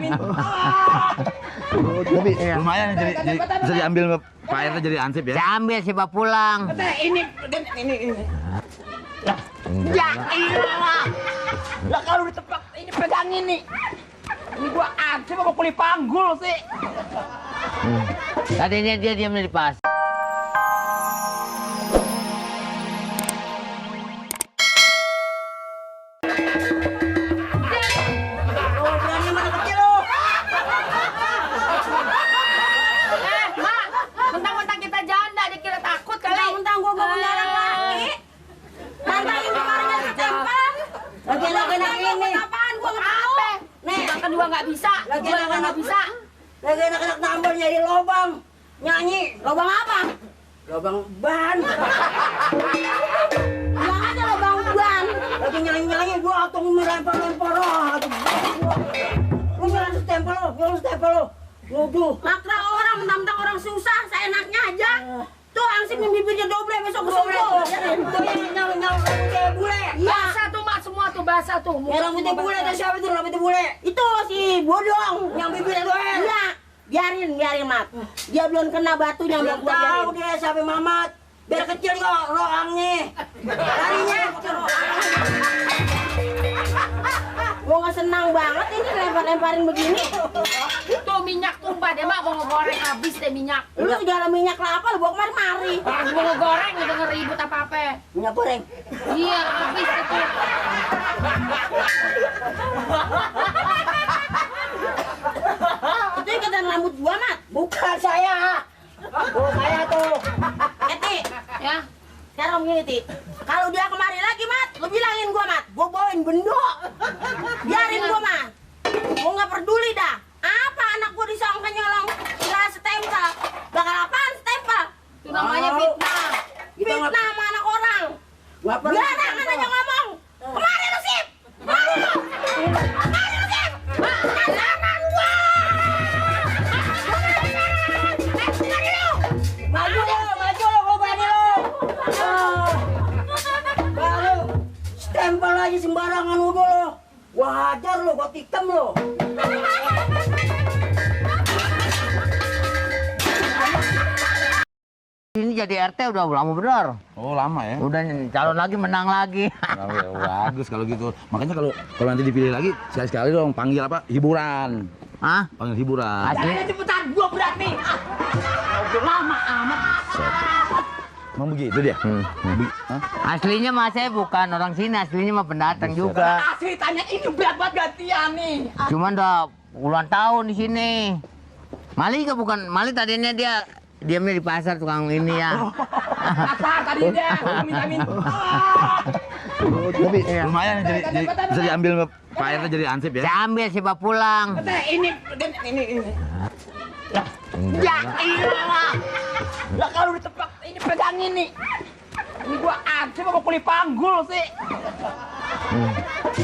nyalain. Tapi lumayan jadi bisa diambil Pak RT jadi ansip ya. Saya ambil sih Pak pulang. Ini. Ya iyalah. Lah kalau ditepak ini pegangin nih. Ini gua ansip apa kuli panggul sih? Tadinya dia diam di pas. Lagi anak-anak nambah nyari lobang, nyanyi lobang apa? Lobang ban. Yang ada lobang ban. Lagi nyanyi gua atau melempar-lempar lu nyalain stempel lo, nuduh. Makra orang, mentang-mentang orang susah, seenaknya aja. Tuh ansip yang bibirnya doble besok ke sono. Tuh yang nyalain kayak bule. Basah tuh mak semua tuh basah tuh. Yang rambutnya bule tuh siapa tuh rambutnya bule? Itu si Bodong yang bibirnya doel. Iya. Biarin mat. Dia belum kena batunya belum gua biarin. Tahu dia sampai mamat. Biar kecil kok roangnya. Larinya kecil. Gua nggak senang banget ini lempar-lemparin begini. Tuh minyak tumpah deh mak, mau ngegoreng habis deh minyak. Lu segala minyak lah apa lu bawa kemari. Mau ngegoreng udah ngeribut apa-apa. Minyak goreng. Iya habis itu. Itu ikatan rambut gua mat. Bukan saya. Oh saya tuh. Eti. Ya. Sekarang begini Ti. Kalau dia kemari lagi mat, lu bilangin gua mat. Gua bawain bendok. Biarin gua mat. Gua nggak peduli dah. Apa anak gua disangka nyolong nggak stempel. Bakal apaan stempel? Itu namanya fitnah. Fitnah sama anak orang. Biar anak aja ngomong. Kemari lu Sip. Kemari lu. Kemari lu Sip. Jangan gua. Kemari lu. Maju gua berani lu. Baru stempel aja sembarangan udah lo. Wajar lo, gua tikam lo. Ini jadi RT udah lama bener. Oh lama ya. Udah calon lagi menang lagi. Bagus kalau gitu. Makanya kalau nanti dipilih lagi sekali-sekali dong panggil apa? Hiburan. Hah? Panggil hiburan. Asli. Cepetan gua berani. Udah lama amat. Emang begitu dia? Aslinya mah saya bukan orang sini, aslinya mah pendatang juga. Asli tanya ini berat banget gantian nih. Cuman udah puluhan tahun di sini. Mali ke bukan, Mali tadinya dia diamnya di pasar tukang ini ya. Pasar tadi dia minta-minta. Tapi lumayan jadi bisa diambil Pak RT jadi ansip ya. Saya ambil sih Pak pulang. Ini. Ya iyalah. Lah kalau ditepak ini pegangin nih. Ini gua ansip apa kuli panggul sih?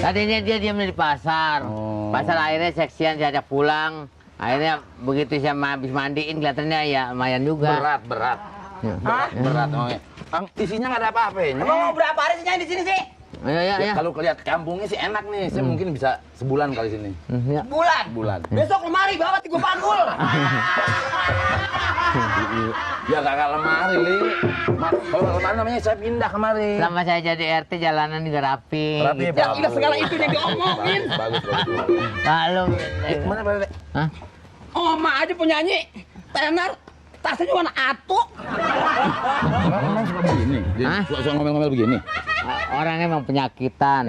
Tadinya dia diam di pasar. Pasar akhirnya seksian saya ajak pulang. Akhirnya begitu saya habis mandiin kelihatannya ya lumayan juga. Berat. Berat. Isinya nggak ada apa-apa ya. Emang mau berapa hari sih di sini sih? Ya. Kalau lihat kampungnya sih enak nih. Saya mungkin bisa sebulan kali sini. Ya. Bulan. Besok lemari bawa 3 panggul. Ya kakak lemari, Li. Kalau lemari namanya saya pindah kemari. Selama saya jadi RT jalanan juga rapi. Gitu. Ya udah segala itu yang diomongin. Bagus. Lalu Mana Pak RT? Hah? Oma aja penyanyi tenar. Tasnya cuma atuk. Memang suka begini. Hah? Suka ngomel-ngomel begini. Orangnya emang penyakitan.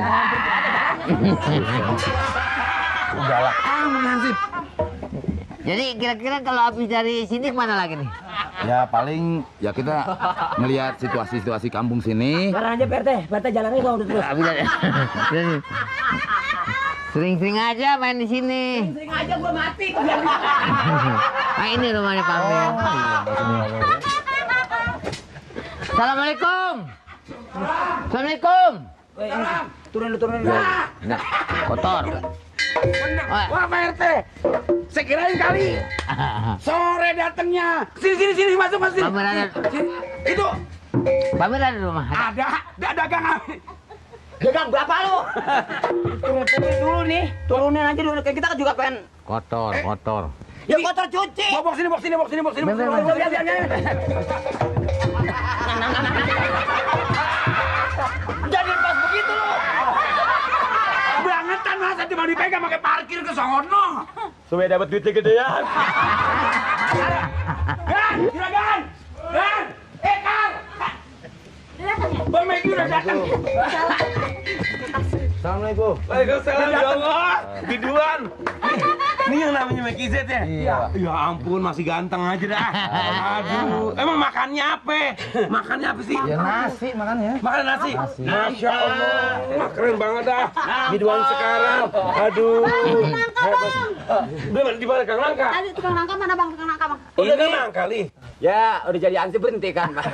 Galak amat sih. Jadi kira-kira kalau habis dari sini kemana lagi nih? Ya paling ya kita ngelihat situasi kampung sini. Sekarang aja PRT jalannya gua udah terus. Habis dari sering-sering aja main di sini. Sering aja gua mati. Nah ini rumahnya Pak Amir. Assalamualaikum. Assalamualaikum. Turun. Nah, kotor. Wah Pak RT, saya kirain kali sore datangnya. Sini masuk. Pak Amir ada. Itu Pak Amir ada di rumah. ada dagang. Gagang berapa lu? Turunin dulu nih. Turunin aja dulu. Kita kan juga pengen. Kotor. Ya kotor cuci. Bawa sini. Jadi pas begitu lu. Bangetan masa cuma dipegang pakai parkir ke sono. Supaya dapat duitnya gedean. Gan, silakan. Gan, Kang. Bang Megi udah datang. Assalamualaikum. Waalaikumsalam ya Allah. Biduan. Ini yang namanya Megi Z ya? Iya. Ya ampun, masih ganteng aja dah. Aduh, emang makannya apa? Makannya apa sih? Ya nasi makannya. Makan nasi. Masya Allah. Wah, keren banget dah. Biduan sekarang. Aduh. Hebat. Di mana Kang Langka? Tadi tukang nangka mana bang? Tukang nangka bang. Udah memang kali. Ya udah jadi ansi berhenti kan, Pak.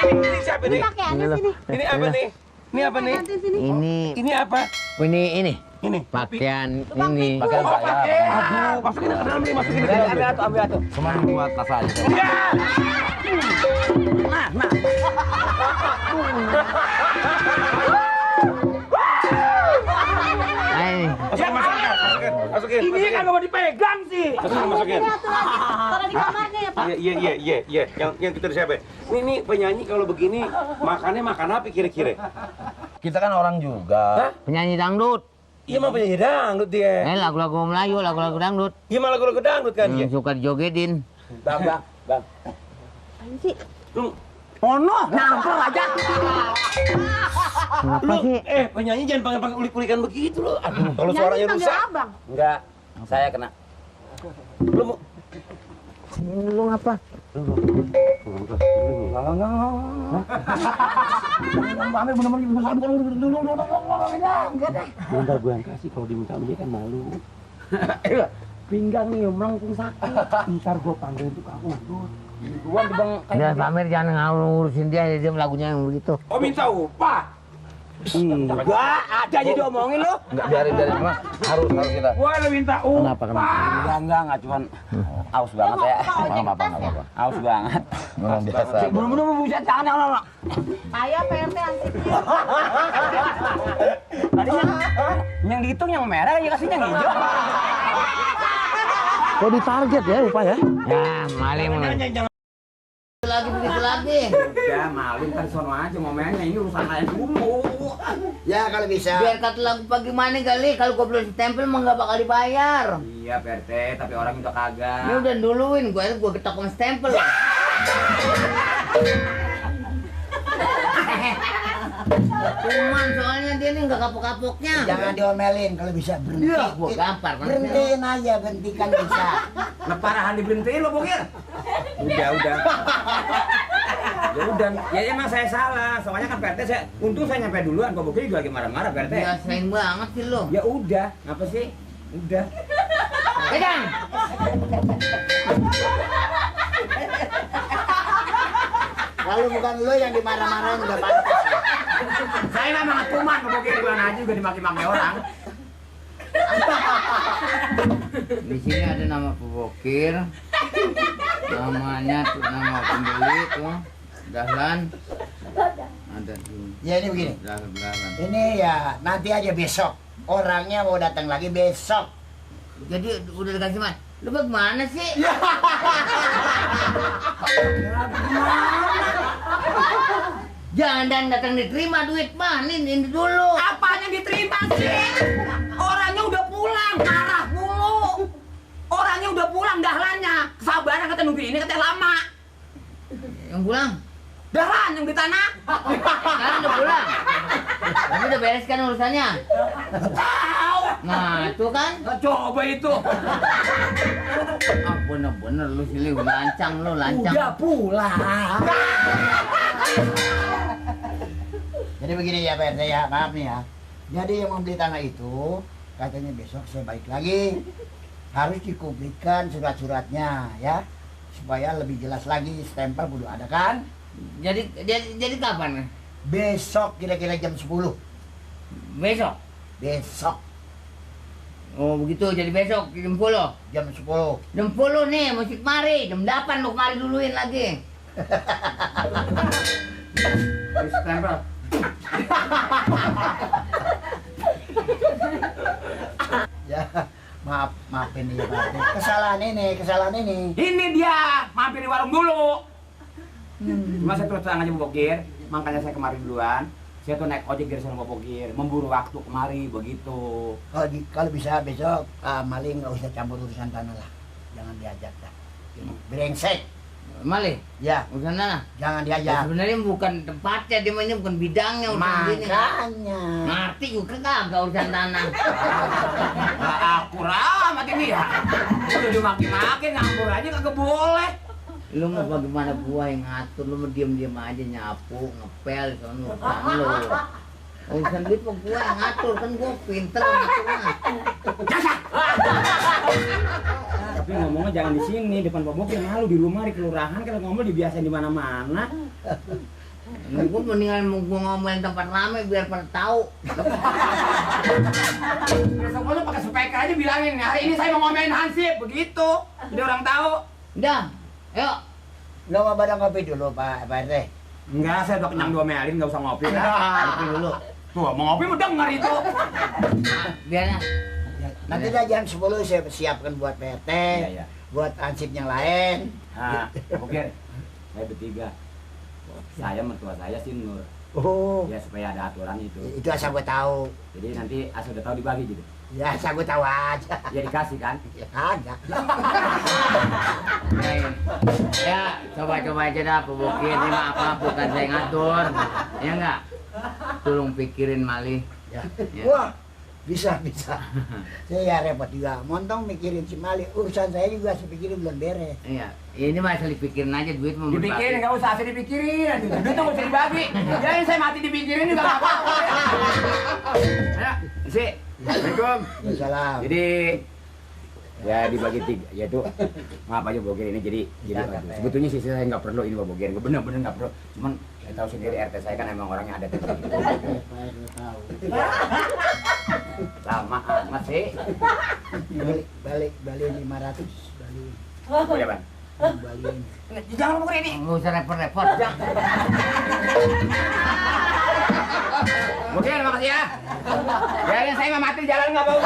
Ini siapa nih? Pakaiannya sini. Ini apa nih? Ini apa nih? Nanti sini. Ini apa? Ini Ini. pakaian ini. Pakaian saya. Aduh, masukin ke dalam nih, masukin ke dalam. Ambil atuh. Cuma buat tas aja. Masukin. Ini kan mau dipegang sih. Masukin. Taruh di kamarnya ya Pak. Iya. Yang kita siapa? Ini penyanyi kalau begini makannya makan apa kira-kira? Kita kan orang juga. Penyanyi dangdut. Iya mah penyanyi dangdut dia. Lagu-lagu Melayu, lagu-lagu dangdut. Iya mah lagu-lagu dangdut kan dia. Suka dijogetin. Bang. Apaan sih? Lu Nampol aja. Kenapa sih? penyanyi jangan pakai ulik-ulikan begitu loh. Aduh, kalau Nyanyi suaranya panggil rusak. abang. Enggak. Saya kena. Lu mau Ini lu ngapa? Bentar gue yang kasih kalau diminta dia kan malu. Pinggang nih melengkung sakit. Ntar gue panggil tukang urut. Gua di Bang. Udah pamer jangan ngurusin dia lagunya yang begitu. Oh minta upah? Wah, ada aja diomongin lu. Enggak biarin Mas. Harus kita. Gue udah minta upah. Enggak, cuman aus banget ya. Enggak apa-apa. Aus banget. Memang biasa. Belum buset jangan ya Allah. Ayah PRT ansipnya. Tadi yang dihitung yang merah, ya kasihnya yang hijau. Kok ditarget ya upah ya? Ya, maling lagi begitu lagi. Ya maling kan sono aja momennya, ini urusan lain dulu. Ya kalau bisa. Biar kata lagu bagaimana kali, kalau gua belum ditempel mah nggak bakal dibayar. Iya PRT, tapi orang itu kagak. Ini udah duluin, gua getok sama stempel. Cuman soalnya dia nih nggak kapok-kapoknya. Jangan diomelin kalau bisa berhenti. Iya, gua gampar. Berhentiin aja, berhentikan bisa. Leparahan diberhentiin lo Bokir. Udah. Ya udah, ya emang saya salah. Soalnya kan PRT saya, untung saya nyampe duluan. Kok Bokir juga lagi marah-marah PRT. Ya sering banget sih lo. Ya udah, apa sih? Udah. Pegang. Kalau bukan lo yang dimarah-marahin udah pantas. Saya memang cuman Bokir di mana aja juga dimaki-maki orang. Di sini ada nama pebokir, namanya tuh nama pembeli tuh, Dahlan. Ada tuh. Ya ini begini. Dahlan. Ini ya nanti aja besok. Orangnya mau datang lagi besok. Jadi udah dikasih mas. Lu bagaimana sih? Jangan datang diterima duit mah, ini dulu. Apanya diterima sih? Orangnya udah pulang, marah mulu. Orangnya udah pulang, dahlannya. Kesabaran kata nungguin ini katanya lama. Yang pulang? Dahlan yang di tanah. Sekarang udah pulang. Tapi udah beres kan urusannya? Tahu. Nah, itu kan. Coba itu. Ah, bener-bener lu sih, lancang lu, lancang. Udah pulang. Jadi begini ya PRT ya, maaf nih ya. Jadi yang membeli tanah itu katanya besok saya balik lagi. Harus dikumpulkan surat-suratnya ya. Supaya lebih jelas lagi, stempel kudu ada kan? Jadi kapan? Besok kira-kira jam 10. Besok. Besok Oh begitu, jadi besok jam 10. jam 10. Jam 10 nih, mesti kemari. Jam 8 lu kemari duluin lagi. Stempel. Ya, maafin ya Pak RT. Kesalahan ini. Ini dia, mampir di warung dulu. Cuma saya terus terang aja Bu Bokir, makanya saya kemari duluan. Saya tuh naik ojek dari sana Bu Bokir, memburu waktu kemari begitu. Kalau bisa besok maling nggak usah campur urusan tanah lah. Jangan diajak dah. Ini brengsek. Malih, Ya, urusan mana? jangan Ya, diajak. sebenarnya bukan tempatnya, dia mainnya bukan bidangnya urusan gini. Makanya. Ngerti juga kagak urusan tanah. Nah, akur amat ini ya. Udah dimaki-maki, ngampur aja kagak boleh. Lu mau bagaimana gua yang ngatur, lu mau diem-diem aja nyapu, ngepel, sono urusan lu. Urusan duit mah gua yang ngatur, kan gua pinter ngaturnya. Tapi ngomongnya jangan di sini, depan Pak Bokir malu di rumah di kelurahan kalau ngomong dibiasain di mana-mana. Nah, gua mendingan gua ngomongin tempat rame biar pada tahu. Besok lu pakai speaker aja bilangin, hari ini saya mau ngomelin Hansip, begitu. Jadi orang tahu. Udah, ayo. Lo mau pada ngopi dulu Pak RT. Enggak, saya udah kenyang diomelin, nggak usah ngopi lah. Ngopi dulu. Tuh, mau ngopi mau denger itu. Biar Ya, nanti dah jam 10 saya siapkan buat PRT, Iya, iya. buat ansip yang lain. Nah, Pak Bokir, saya bertiga. Saya mertua saya si Nur. Oh, Ya supaya ada aturan itu. itu asal gue tahu. Jadi nanti asal udah tahu dibagi gitu. Ya asal gue tahu aja. Ya dikasih kan. Ya kagak. ya coba-coba aja dah Pak Bokir, ini mah apa bukan saya ngatur. Ya enggak? Tolong pikirin Malih. Ya. Ya. Wah, bisa. Saya ya repot juga. Montong mikirin si Mali, urusan saya juga saya pikirin belum beres. Iya, ini masih dipikirin aja duit mau Dipikirin nggak usah asal dipikirin. Duit tuh nggak usah dibagi. Biarin saya mati dipikirin juga nggak apa-apa. Ya, isi. Assalamualaikum. Salam. Jadi ya dibagi tiga, yaitu maaf aja Bokir ini jadi Jangan, aduh, sebetulnya sih saya nggak perlu ini Pak Bokir, bener-bener nggak perlu. Cuman saya tahu sendiri RT saya kan emang orangnya ada gitu. Lama amat sih. Balik 500 balik. Oh ya Bang. Balikin. Jangan Bokir ini. nggak usah repot-repot. Bokir makasih ya. Biarin saya mah mati jalan nggak mau.